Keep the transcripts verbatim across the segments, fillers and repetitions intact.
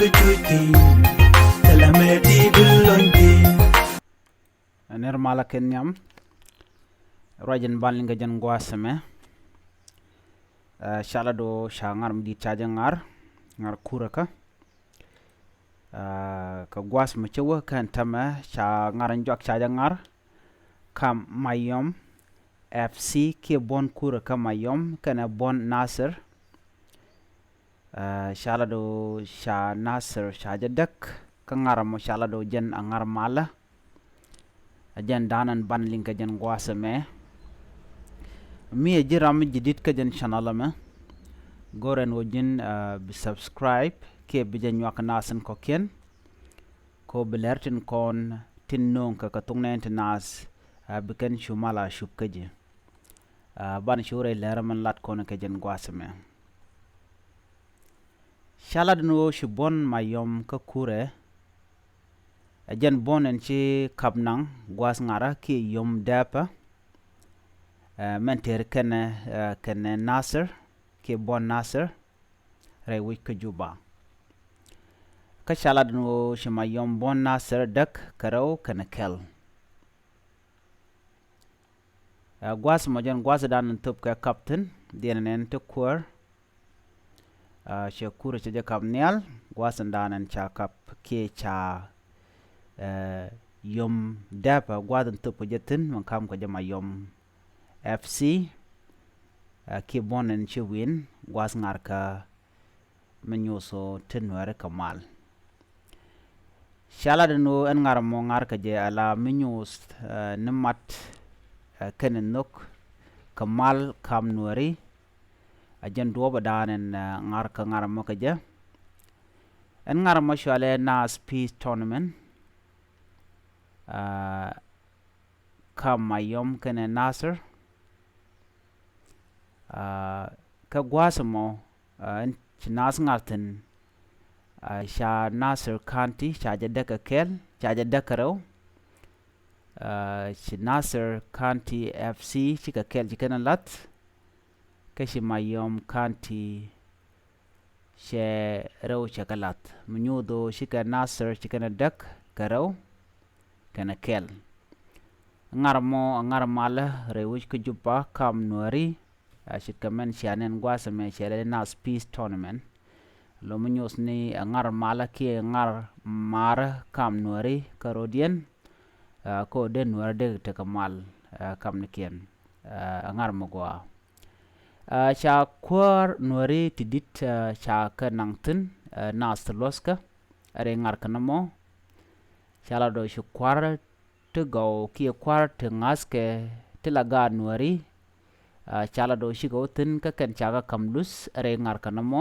Bi cuc thi̱n, thilɛ mëë ti bi lony thi̱n. Ɛ nɛr malä kɛ nhiam. Ruac in ban liŋ kɛ jɛn gua̱a̱th ɛmɛ. Ɛ, calä do̱ ca ŋar mi di̱i̱t ca jɛ ŋar, ŋar kurä kä. Ɛ, kɛ gua̱a̱th mi cä wä kɛn tämɛ ca ŋar in juak ca jɛ ŋar. Kam Mayom F C kiɛ buɔ̱n kurä kä Mayom kɛnɛ buɔ̱n Nasir. Ɛ, calä do̱ ca Nasir ca jɛ däk kä ŋar mɔ calä do̱ jɛn a ŋar malä. Ɛ jɛn da̱a̱n ɛn ban liŋ kɛ jɛn gua̱a̱th ɛmɛ. Mi ɛ ji̱ ram mi ji̱ di̱t kä jɛn channel ɛmɛ. Go̱rɛ ɛn ɣöö ji̱n, ɛ, bi subscribe kiɛ bi jɛ nyuak naath in kɔ̱kiɛn. Kɛ ɣöö bi lɛr tin kɔn tin nööŋ kɛ kɛ thok nɛɛn ti naath, ɛ, bi kɛn cu mal a cup kä ji̱. Ɛ, ban cu rɛy lɛr min lat kɔn kɛ jɛn gua̱a̱th ɛmɛ. Ca lat ni ɣöö ci buɔ̱n Mayom kä kurɛ. Ɛ jɛn buɔ̱n ɛn ci kap naŋ gua̱a̱th ŋarä kiɛ yom dɛpä. Ɛ, mɛn tëër kɛnɛ, ɛ, kɛnɛ Nasir kiɛ buɔ̱n Nasir rɛy wi̱c kä Juba. Kä ca lat ni ɣöö ci Mayom buɔ̱n Nasir däk kɛ rɛw kɛnɛ kɛl. Ɛ, gua̱a̱th mɔ jɛn gua̱a̱th dan in thop kɛ kap thi̱n, diɛn nɛn ti kuäär. Ɛ, cɛ kurɛ cɛ jɛ kap nhial, gua̱a̱th in dan in ca kap kiɛ ca, ɛ, yom dɛpä gua̱a̱th in thop kɛ jɛ thi̱n, min kam kɛ jɛ Mayom F C. Ɛ, kiɛ buɔ̱n in ci win gua̱a̱th ŋar kä mi nyuuth ɣöö ti Nuääri kɛ mal. Ca lat ɛn ɣöö ɛn ŋar mɔ ŋar kɛ jɛ ala mi nyuuth, ɛ, ni mat, ɛ, kɛnɛ nhök kɛ mal kam Nuääri. Ɛ jɛn duɔ̱ɔ̱p ɛ da̱a̱n ɛn, ɛ, ŋar kɛ ŋar mɔ kɛ jɛ. Ɛn ŋar mɔ cualɛ Naath Peace Tournament. Ɛ, kam Mayom kɛnɛ Nasir. Ɛ, kä gua̱a̱th mɔ, ɛ, ɛn ci naath ŋar thi̱n, ɛ, ca Nasir County ca jɛ däk kɛ kɛl, ca jɛ däk kɛ rɛw. Ɛ, ci Nasir County F C ci kɛ kɛl ci kɛn ɛ la̱th. Kä ci Mayom County cɛ rɛw cɛ kɛ la̱th. Mi nyuuth ɣöö cikɛ Nasir ci kɛn ɛ däk kɛ rɛw kɛnɛ kɛl. Ŋar mɔ ɛ ŋar malä rɛy wi̱c kä Juba kam Nuääri. Ɛ, ce̱tkɛ mɛn cia nɛn gua̱a̱th ɛmɛ cɛ lɛ Naath Peace Tournament. Lo̱ mi nyuuth ni ɛ ŋar malä kiɛ ŋar marä kam Nuääri kä rɔ̱diɛn. Ɛ, kä ɣöö dee Nuääri dee tekɛ mal, ɛ, kamnikiɛn. Ɛ, ɛ ŋar mi gɔaa. Ɛ, ca kuäär Nuääri ti di̱t, ɛ, ca kɛ naŋ thi̱n, ɛ, naath ti luɔ̱thkä rɛy ŋar kä nɔmɔ. Ca la dɔ̱ ci kua̱r ti gɔw kiɛ kua̱r ti ŋa̱thkɛ ti la gaat Nuääri. Ɛ, ca la dɔ̱ cikɛ wä thi̱n kä kɛn ca kɛ ka̱m luth rɛy ŋar kä nɔmɔ.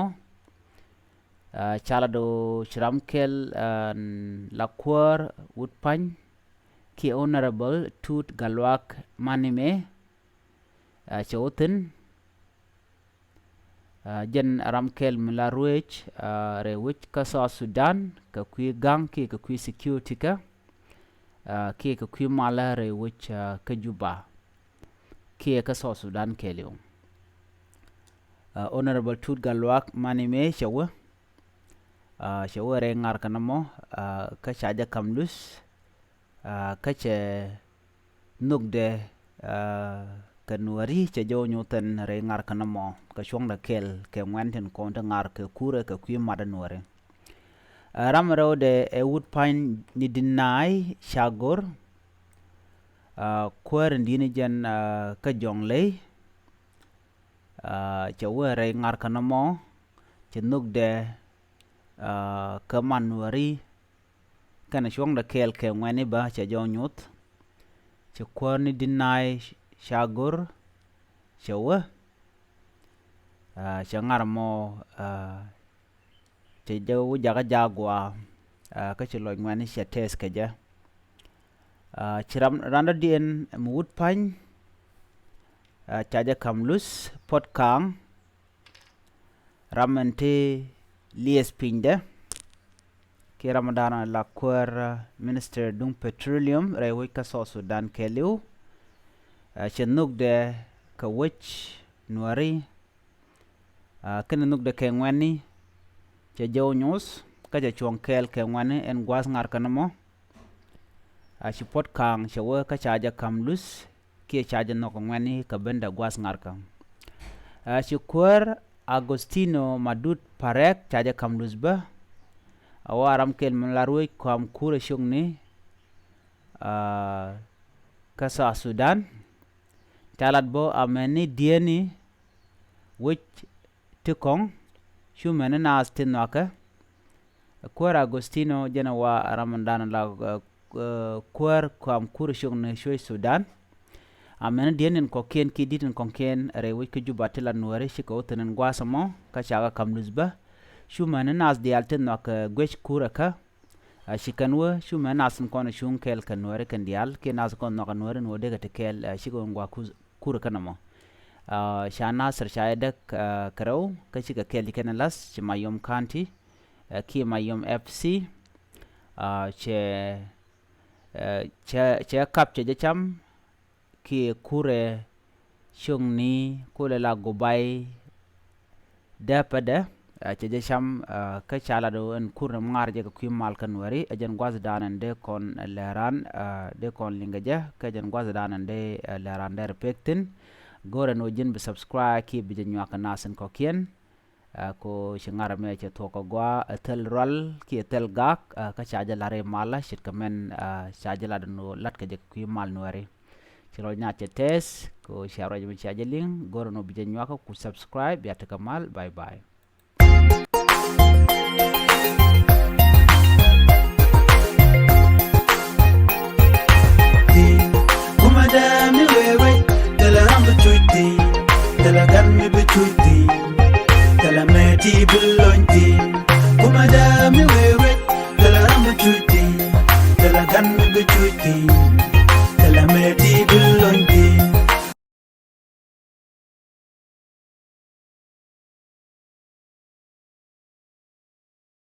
Ɛ, ca la dɔ̱ ci ram kɛl, ɛ, la kuäär Wut Pa̱ny kiɛ Honorable Tut Galuak Manime. Ɛ, cɛ wä thi̱n. Ɛ, jɛn ram kɛl mi la ruëëc, ɛ, rɛy wec kä South Sudan kɛ kui̱ ga̱ŋ kiɛ kɛ kui̱ security kä, ɛ, kiɛ kɛ kui̱ malä rɛy wec, ɛ, kä Juba kiɛ kä South Sudan kɛɛliw. Ɛ, Honorable Tut Galuak Manime cɛ wä, ɛ, cɛ wä rɛy ŋar kä nɔmɔ, ɛ, kä ca jɛ ka̱m luth. Ɛ, kä cɛ nhökdɛ, ɛ, kɛ Nuääri cɛ jɔw nyuthɛn rɛy ŋar kä nɔmɔ kɛ cuɔ̱ŋdɛ kɛl kɛ ŋuɛ̈n tin kɔn ti ŋar kɛ kurɛ kɛ kui̱ matdä Nuääri. Ɛ, ram rɛwdɛ ɛ Wut Pa̱ny ni Di̱n Naay ca go̱r. Ɛ, kuäär in di̱n jɛn, ɛ, kä Jɔŋley. Ɛ, cɛ wä rɛy ŋar kä nɔmɔ cɛ nhökdɛ, ɛ, kɛ man Nuääri kɛnɛ cuɔ̱ŋdɛ kɛɛl kɛ ŋuɛ̈ni bä cɛ jɔw nyuth. Cɛ kuäär ni Di̱n Naay ca go̱r cɛ wä. Ɛ, cɛ ŋar mɔ, ɛ, cɛ jɛ wä jakä jaguar, ɛ, kä ci lɔc ŋuɛ̈ni cɛ tɛth kɛ jɛ. Ɛ, ci ram, ran dɔ̱diɛn mi Wut Pa̱ny, ɛ, ca jɛ ka̱m luth Puɔt Ka̱a̱ŋ. Ram ɛn ti liɛth pinydɛ kiɛ ram ɛ da̱a̱n la kuäär, ɛ, minister duŋ petroleum rɛy wec kä South Sudan kɛɛliw. Ɛ, cɛ nhökdɛ kɛ wec Nuääri, ɛ, kɛnɛ nhökdɛ kɛ ŋuɛ̈ni cɛ jɔw nyuth. kä cɛ cuɔ̱ŋ kɛɛl kɛ ŋuɛ̈tni ɛn gua̱a̱th ŋa̱rkä ni mɔ. A ci Puɔ̱t Ka̱a̱ŋ cɛ wee kä ca jɛ ka̱m luth kiɛ ca jɛ nhɔk ŋuɛ̈tni kɛ bendɛ gua̱a̱th ŋa̱rkä. A ci kuäär Agostino Madut Parek ca jɛ ka̱m luth bä. A wä a ram kɛl mi la ruec kɔam kuurɛ ciökni, a, kä South Sudan. Ca lat bä amäni diɛni wec ti kɔ̱ŋ, cu mäni naath ti nhɔakɛ. Kuäär Agostino jɛn ɛ wa ram in dan la, ɛ, ɛ, kuäär kɔam kuurɛ ciökni cuec Sudan. Amäni diɛn in kɔ̱kiɛn kiɛ di̱t in kɔ̱kiɛn rɛy wec kä Juba ti la Nuääri cikɛ wä thi̱n in gua̱a̱th ɛmɔ kä ca kɛ ka̱m luth bä. Cu mäni naath diaal ti nhɔakɛ guec kuurɛ kä. A, ci kɛn wä cu mäni naath in kɔn cuŋ kɛɛl kɛ Nuääri kɛn diaal kiɛ naath in kɔn nhɔakɛ Nuääri in wä dee kɛ ti kɛɛl, a, cikɛ wä in gua̱a̱th kuth-, kuurɛ kɛn ɛmɔ. A, ca Nasir ca jɛ däk, a, kɛ rɛw kä cikɛ kɛɛl ci kɛn ɛ la̱th ci Mayom County, a, kiɛ Mayom F C. A, cɛ, a, cɛ, cɛ kap cɛ jɛ cam kiɛ kuurɛ ciökni kulɛ la Gubai dääpädɛ, a, cɛ jɛ cam, a, kä ca lat ɣöö ɛn kuurɛ mi ŋa̱r jɛ kɛ kui̱ mal kä Nuääri, ɛ jɛn gua̱thdan ɛn dee kɔn lɛran, a, dee kɔn liŋ kɛ jɛ, kä jɛn gua̱thdan ɛn dee, a, lɛran dee rɛ pek thi̱n. Go̱rɛ ni ɣöö ji̱n bi subscribe kiɛ bi jɛ nyuak kɛ naath in kɔ̱kiɛn. A, ko ci ŋa̱r ɛmɛ cɛ thuɔ̱k kɛ gua̱a̱, a, thil rual kiɛ thil gak, a, kä ca jɛ lar i̱ malä ce̱tkɛ mɛn, a, ca jɛ lat ni ɣöö lat kɛ jɛ kɛ kui̱ mal Nuääri. Ci rɔl nyaat cɛ tɛth, ko cia ruac mi cia jɛ liŋ, go̱rɛ ni ɣöö bi jɛ nyuak ku subscribe, bia tekɛ mal, bye bye. Kuma dee mi wee wec, thilɛ ram bi cuc thi̱n, thilɛ gat mi bi cuc thi̱n, thilɛ mɛ ti bi